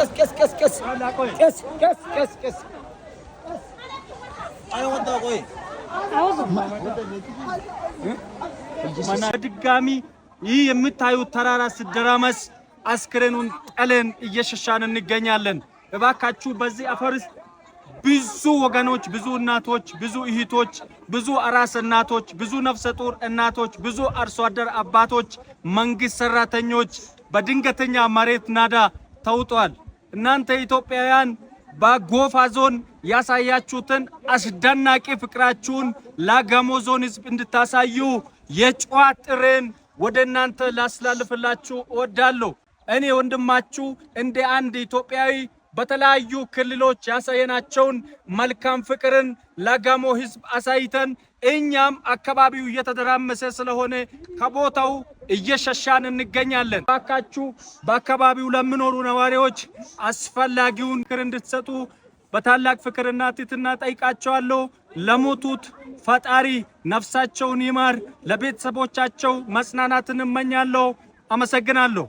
ቀስ ቀስ ቀስ ቀስ ቀስ ቀስ ቀስ። በድጋሚ ይህ የምታዩት ተራራ ሲደራመስ አስክሬኑን ጥለን እየሸሻን እንገኛለን። እባካችሁ በዚህ አፈር ውስጥ ብዙ ወገኖች፣ ብዙ እናቶች፣ ብዙ እህቶች፣ ብዙ አራስ እናቶች፣ ብዙ ነፍሰ ጡር እናቶች፣ ብዙ አርሶ አደር አባቶች፣ መንግስት ሰራተኞች በድንገተኛ መሬት ናዳ ተውጧል። እናንተ ኢትዮጵያውያን በጎፋ ዞን ያሳያችሁትን አስደናቂ ፍቅራችሁን ለጋሞ ዞን ህዝብ እንድታሳዩ የጨዋ ጥሬን ወደ እናንተ ላስላልፍላችሁ እወዳለሁ። እኔ ወንድማችሁ እንደ አንድ ኢትዮጵያዊ በተለያዩ ክልሎች ያሳየናቸውን መልካም ፍቅርን ለጋሞ ህዝብ አሳይተን እኛም አካባቢው እየተደራመሰ ስለሆነ ከቦታው እየሸሻን እንገኛለን። እባካችሁ በአካባቢው ለሚኖሩ ነዋሪዎች አስፈላጊውን ምክር እንድትሰጡ በታላቅ ፍቅርና ትህትና ጠይቃቸዋለሁ። ለሞቱት ፈጣሪ ነፍሳቸውን ይማር፣ ለቤተሰቦቻቸው መጽናናትን እመኛለሁ። አመሰግናለሁ።